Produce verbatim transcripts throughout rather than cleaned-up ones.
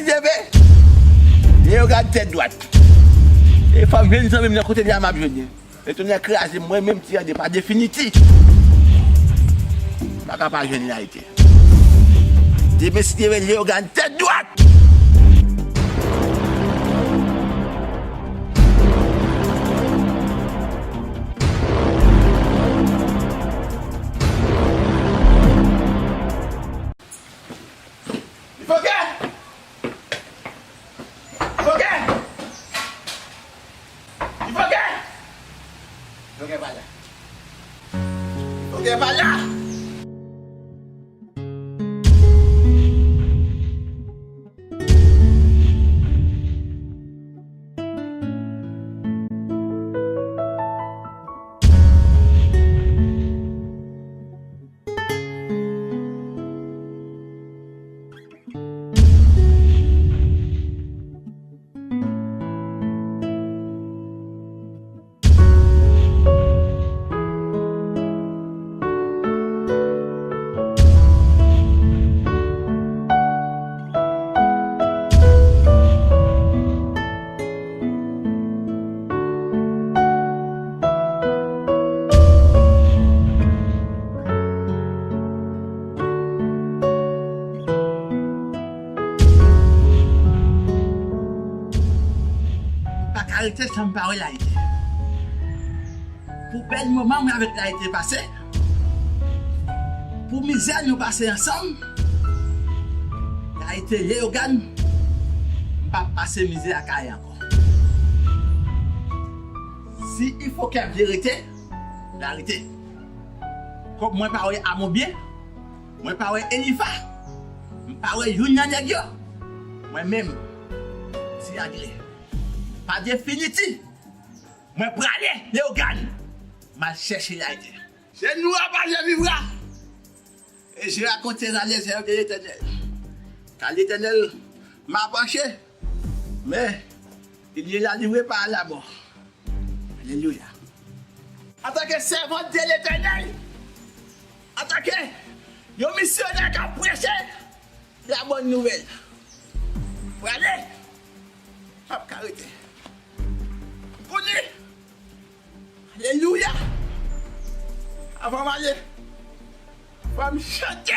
Leve! Leyogàn tèt dwat. E fò m jwenn zanmi m nan kote li a m ap jwenn li. Letènèl kraze m, mwen menm ti André pa definiti. M pa ka pa jwenn li Ayiti. Demen si Dye vle Leyogàn tèt dwat! Li fòkè! Li fòkè! Li fòkè! Li fòkè pa la. Li fòkè pa la! M pa ka rete san m pa wè Larite. Pou bèl moman mwen avèk Larite pase, pou mizè nou pase ansanm, Larite Leyogàn, m p ap pase mizè a kay ankò. Si Ifokè vle rete, l a rete. Kòm mwen pa wè Amobye, mwen pa wè Enifa, m pa wè youn nan nèg yo, mwen menm, ti André, pa definiti, mwen prale Leyogàn, m al chèche Larite. Jenou a pa je vibra. E je rakonte la lezè de Letènèl. Ka Letènèl m a panche, men il y a la livre par la mort. Alelouya. Antanke sèvant de Letènèl, antanke yon misyonè k ap preche la bòn nouvèl, prale, m ap ka rete pou li. Alelouya! Avan m ale, fò m chante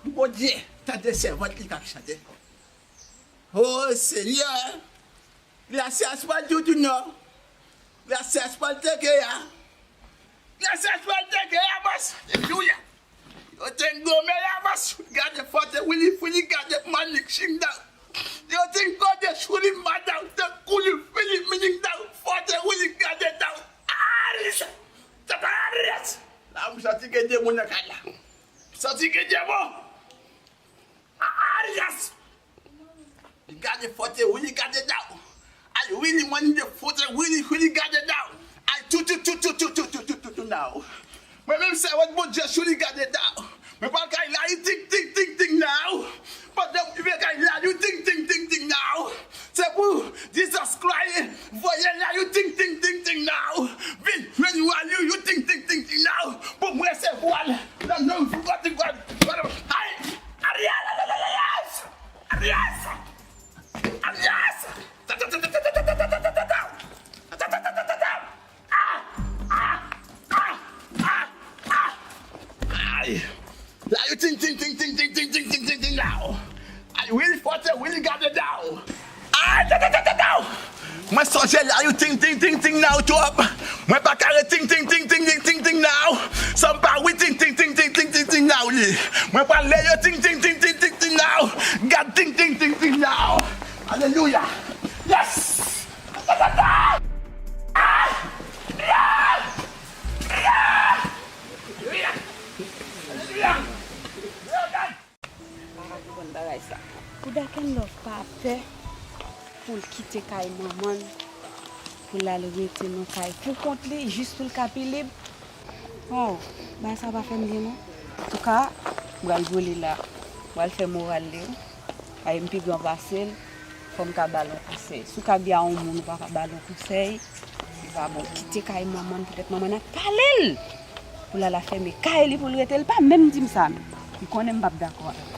pou Bondye tande sèvant li k ap chante. O Senyè, gracias por tu no, gracias por te que ya, gracias por te que ya, mas, alelouya! Yo te gome la, mas, gade fòte, wili, fili, gade manik, chinda. Yo te gode, chuli, mada, te kuli, fili, minik, da, fòte, wili, gade, da. Aris! Tata Aris! La, m santi gen demon nan kay la. M santi gen demon. Aris! Li gade fòte, wi, li gade da. Ay, wi, li mwen, li de fòte, wi, li, wi, li gade da. Ay, tou, tou, tou, now. Mwen menm sèvant Bondye, chou, li gade da. Mwen pral kay la, li ting, ting, ting, ting, now. Pandan mwen rive kay la, li ting, ting, ting, ting, now. Se pou Jesus Christ voye la, li ting, ting, ting, ting, now. Vin jwenn wa li, li ting, ting, ting, ting, now. Pou mwen resevwa l nan non Jewova. Ay! Arias! Arias! Arias! Arias! Ay! La, you ting, ting, ting, ting, ting, ting, ting, ting, ting, ting, now. Ay, Willy Forte, Willy got it down. Ay, ta, ta, ta, ta, ta. Mwen sonje la, you ting, ting, ting, ting, now, twòp. Mwen pa ka ret ting, ting, ting, ting, ting, ting, ting, now. San m pa wi ting, ting, ting, ting, ting, ting, ting, now, li. Mwen pral lè yo ting, ting, ting, ting, ting, ting, now. Gad ting, ting, ting, ting, now. Alelouya. Yes! Bouda Kenlove pa pè pou l kite kay manman l, pou l al rete nan kay pou kont li, jis pou l ka pi lib. Oh, bagay sa pa fè m byen non. Antouka, m pral voye l la. M pral fè moral li. Ay, m pi gran pase l. Fò m ka ba l yon konsèy. Si w ka di a yon moun ou pa ka ba l yon konsèy, li pa bon. Kite kay manman l, poutèt manman l ap pale l. Pou l al afèmen kay li pou l rete, l pa menm di m sa menm. Li konnen m p ap dakò avè l.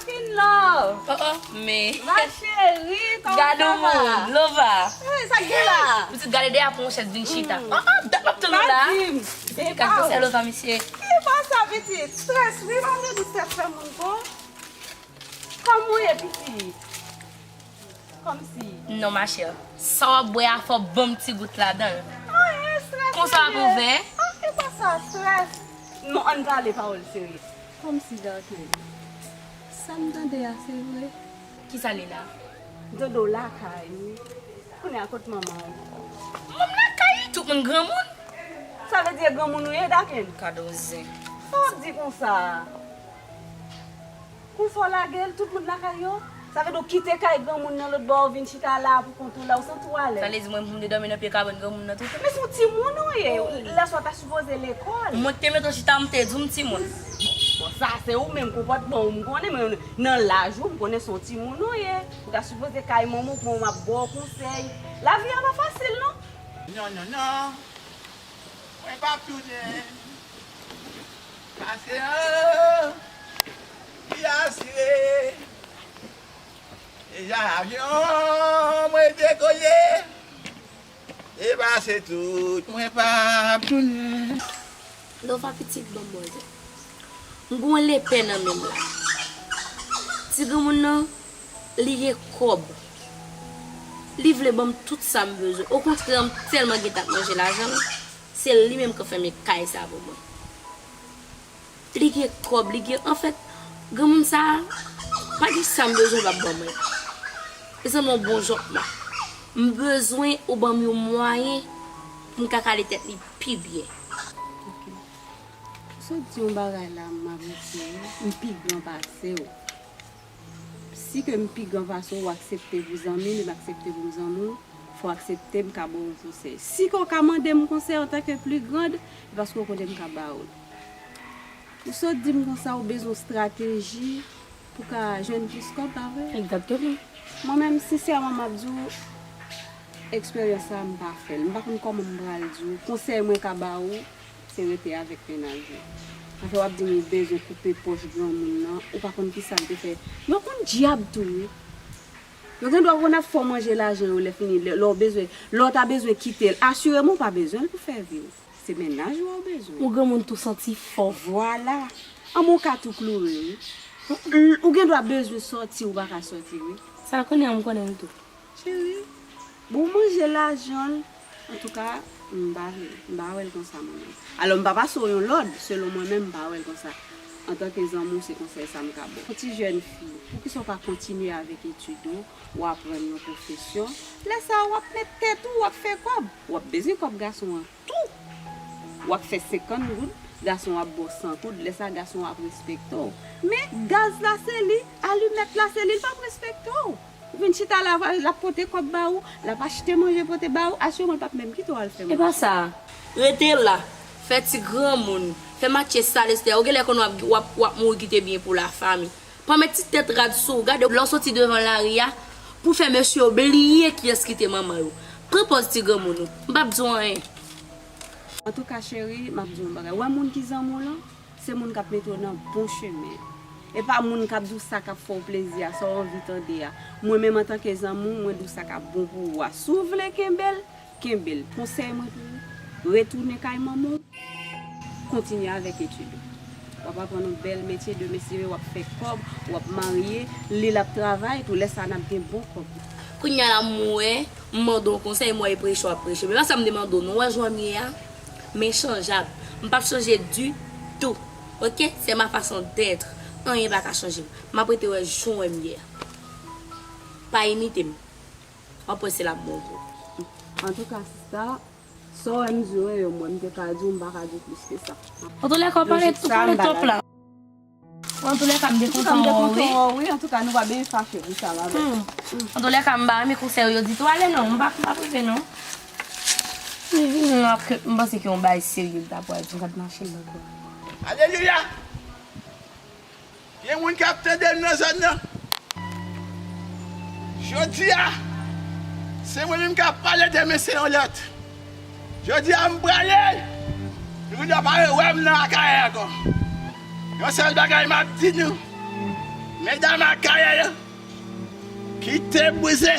In love. Oh, oh, men. Ma chérie, kòman sa va? Gade yon moun, Lova. Hey, sa k gen la? Pitit, gade dèyè pou yon chèz vin chita. Oh, oh, dat m ap tann ou la. Pa di m. Gade konsèy Lova, mesye. Ki pa sa, pitit? Strès, wi, m ap di strès fè moun gwo. Kòman w ye, pitit? Kòmsi. Non, ma chère. Sa w ap bwè a, fò w ban m ti gout ladan l. Anyen, strès. Konsa w ap ouvè? Ah, e pa sa, strès. Non, ann pale pawòl serye. Kòmsi, Darky? Sa m tande a, se vre? Kisa li la? M tande w lakay, wi. Kounye a, kot manman w? Manman m lakay, li, tout moun granmoun. Sa vle di e granmoun ou ye, Darky? Gade yon zen. Sa w ap di konsa a? Konsa w lage l, tout moun lakay yo? Sa vle di w kite kay granmoun nan lòt bò, w vin chita la pou kont ou la, ou santi w alèz? Sa vle di mwen pou m te dòmi nan pye kabann granmoun nan tou? Men se yon timoun ou ye, lè sa w ta sipoze lekòl. Mwen k te mete w chita, m te di w m timoun. Bon, sa se ou menm, konpòtman w m konnen, men nan laj ou, m konnen se yon timoun ou ye. Ou ta sipoze kay manman w, manman w ap ba w konsèy. Lavi a pa fasil, non. Non, non, non. Mwen p ap tounen. Pase an, li asire. Deja avyon mwen dekole. E pase tout, mwen p ap tounen. Lova pitit, ban m bò zè. M gon lepè nan men m la. Ti granmoun nan, li gen kòb. Li vle ban m tout sa m bezwen. Okontrè, m tèlman gentan ap manje lajan l. Se li menm k ap fèmen kay sa pou mwen. Li gen kòb, li gen, anfèt, granmoun sa a, pa gen sa m bezwen, l p ap ban mwen. Li sanble yon bon jòkma. M bezwen ou ban m yon mwayen pou m ka kale tèt li pi byen. Ok. Ou sot di yon bagay la, m ap retire, m pi gran pase w. Si ke m pi gran pase w, w aksepte pou zanmi m, e m aksepte pou m zanmi w, fò w aksepte m ka ba w yon konsèy. Si ke w ka mande m konsèy antanke pli grand, e paske w konnen m ka ba w l. Ou sot di m konsa, ou bezwen yon estrateji pou ka jwenn plis kòb, pa vre? Egzakteman. Mwen menm, sensèman, m ap di w, eksperyans sa a, m pa fè l. M pa konn kòman m pral di w. Konsèy mwen ka ba ou, se rete avèk mennaj ou. Afè w ap di m ou bezwen koupe pòch granmoun nan, ou pa konn kisa l te fè. Yo konn dyab tou, wi. Yo gen dwa konn ap fè w manje lajan yo lè fini, lè, lè w bezwen, lè w ta bezwen kite l. Asireman, w pa bezwen l pou fè vi w. Se mennaj ou a w bezwen. Yon granmoun tou santi fò. Vwala. Anmwe w ka tou kloure, wi. Ou, ou gen dwa bezwen sòti, ou pa ka sòti, wi. Sa l konnen an, m konnen l tou. Cheri, bon, w manje lajan l. Antouka, m pa vle, m pa wè l konsa, mwen menm. Alò, m pa pase w yon lòd, selon mwen menm, m pa wè l konsa. Antanke zanmi w, se konsèy sa m ka ba w. Yon ti jèn fi, poukisa w pa kontinye avèk etid ou, w aprann yon pwofesyon? Lè sa a, w ap met tèt ou, w ap fè kòb. W ap bezwen kòb gason an tou. W ap fè senkant goud, gason w ap ba w san goud, lè sa a gason w ap respekte w. Men gaz la se li, alimèt la se li, l p ap respekte w. Ou vin chita la, l ap pote kòb ba ou, l ap achte manje pote ba ou, asireman l p ap menm kite w al fè manje. E pa sa. Rete la, fè ti granmoun, fè matche sa lestè. Ou genlè konn w ap, w ap, w ap mouri kite byen pou lafanmi. Pa met ti tèt rad sou ou, gade lè w soti devan lari a, pou fè mesye yo bliye kiyès ki te manman yo. Pran pòz ti granmoun ou. M p ap di w anyen. Antouka, cheri, m ap di w yon bagay. Wè moun ki zanmi w lan, se moun k ap mete w nan bon chemen. E pa moun k ap di w sa k ap fè w plezi a, sa w anvi tande a. Mwen menm, antanke zanmi w, mwen di w sa k ap bon pou ou a. Si w vle kenbe l, kenbe l. Konsèy mwen pou ou, retounen kay manman w, kontinye avèk etid ou. W ap aprann yon bèl metye, demen si Dye vle w ap fè kòb, w ap marye, li l ap travay tou, lè sa a n ap gen bon kòb. Kounye a la m wè, m mande w konsèy, m wè e preche w ap preche. Men pa sa m te mande w non, w wè jan m ye a, m echanjab. M p ap chanje ditou. Oke? C'est ma façon d'être. Anyen pa ka chanje m. M ap rete wè jan w wè m ye a. Pa imite m. W ap wè se la m bon pou ou. Antouka, sista, sa w wè m di w, e yo m wè m te ka di w, m pa ka di w plis ke sa. Antoulèka, w pale, w pale top la. Antoulèka, m te kontan wè w, wi. Wi, antouka, nou pa bezwen fache pou sa, ma bèl. Antoulèka, m pa renmen konsèy yo ditou. Ale non, m pa, m pa prive non. M vin la ke m panse ke yon bagay serye l ta pral di, m gad mache l lòt bò. Alelouya! Gen moun k ap tande m nan zòn nan. Jodi a, se mwen menm k ap pale, demen se yon lòt. Jodi a, m prale. Nou vin pa rewè m nan Akayè ankò. Yon sèl bagay m ap di nou, Medam Akayè yo, kite m brize.